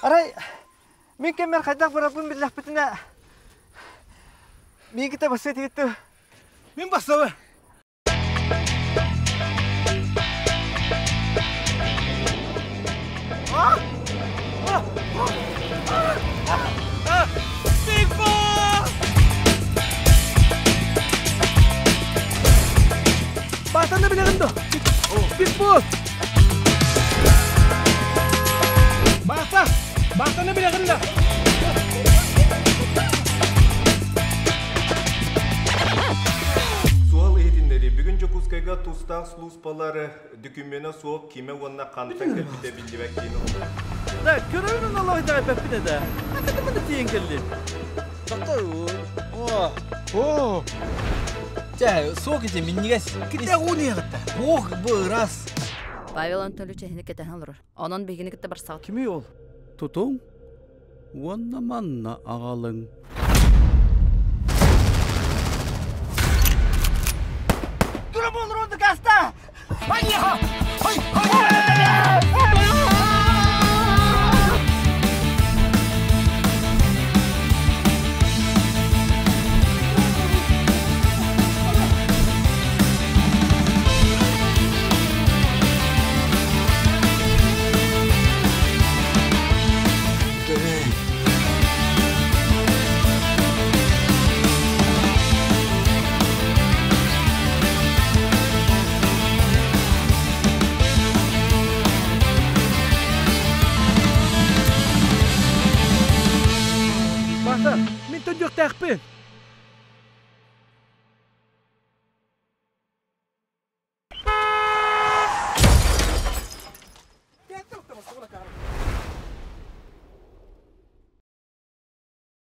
Арай, мин кэммэр хайдах барарбын биллэхпитинэ, миигитэ бассыа тигиттэ. Мин бассабы. Батаны билэҕин дуо? Бигбот! Бата! Батаны билэҕин да? Суһал иһитиннэрии бүгүн Дьокуускайга тустаах сулууспалар дөкүмүөнэ суох кимэ уонна хантан кэлбитэ биллибэт киин Да, көрөбүн олох итэҕэйбэппин этэ. Хатытымын да тиийэн кэллим. О, о, Чэ, суох ити минньигэс. Китэ ууниэҕитэ. Ох, бу ыраас. Павел Анатольевич эһини кэтэһэн олорор. Онон биһигини кытта барсаҕыт. Кимий ол? Тутуҥ уонна манна аҕалыҥ. Тура буолуруонду гаста! Бата, мин төннүөхтээхпин.